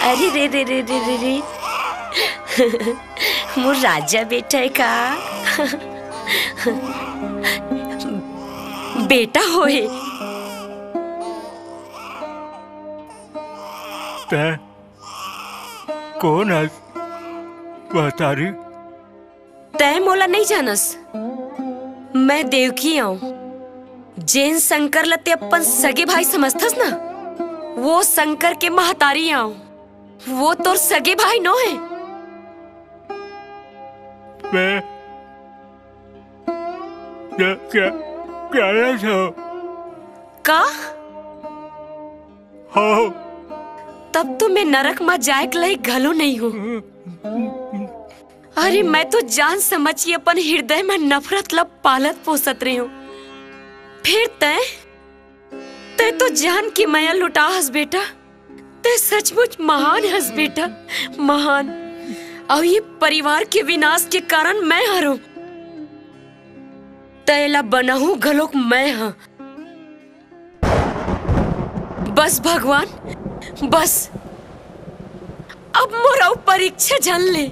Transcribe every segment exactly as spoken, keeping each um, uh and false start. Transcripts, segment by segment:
अरे रे रे रे रे रे रे। मोर राजा बेटा हे का? बेटा होए। तैं कोन हस, महतारी? तैं मोला नइ जानस, मैं देवकी आंव। जेन शंकर ल तैं अपन सगे भाई समझथस ना, वो शंकर के महतारी आंव। वो तोर सगे भाई नोहे। मैं क्या, क्या, क्या हो? का? हो। तब तो मैं नरक म जाए के लायक घलो नइ हों। अरे, मैं तो जान समझ के अपन हृदय म नफरत ल पालत पोसत रेहेंव। फेर तैं, तैं तो जान के मया लुटा हस बेटा। तैं सचमुच महान हस बेटा, महान। अउ ये परिवार के विनाश के कारण मैं हरों। तैं ला बनाहूं घलोक मैं हां। बस भगवान, बस। अब मोर अउ परीक्षा झन ले।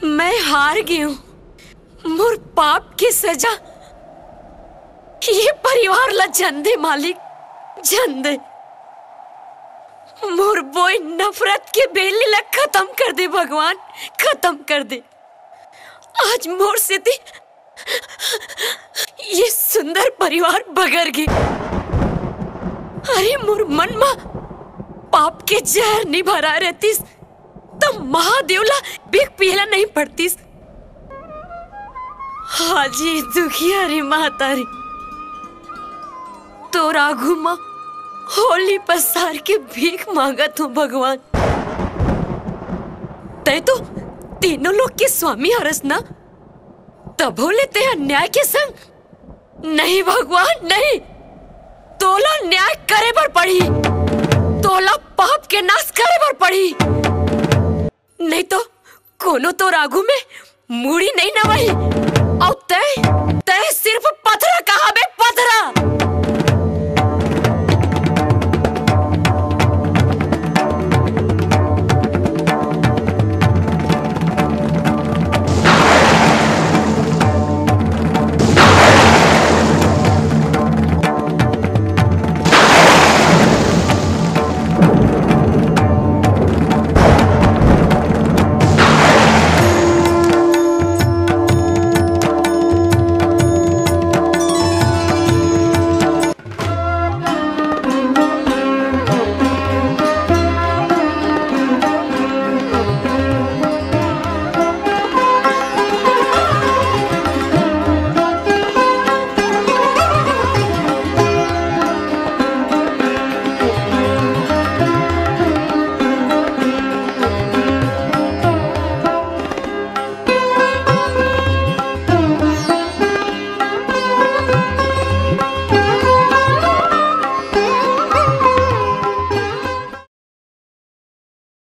मैं हार गेंव। मोर पाप के सजा ये परिवार ला झन दे मालिक, झन दे। मोर बोए नफरत के बेली ला खतम कर दे भगवान, खतम कर दे। आज मोर सेती ये सुंदर परिवार बगर गे। अरे, मोर मन म पाप के जहर नइ भराए रहतिस, त महादेव ला भीख पिए ला नइ पड़तिस। आज ये दुखिया रे महतारी, तोर आघू म होली पसार के भीख मांगत हों भगवान। तैं तो तीनों लोक के स्वामी हरस ना, तभो ले तैं अन्याय के संग। नहीं भगवान, नहीं। तोला न्याय करे बर पड़ही। तोला पाप के नाश करे बर पड़ही। नहीं तो कोनो तोर आघू में मुड़ी नइ नवाही। अउ तैं,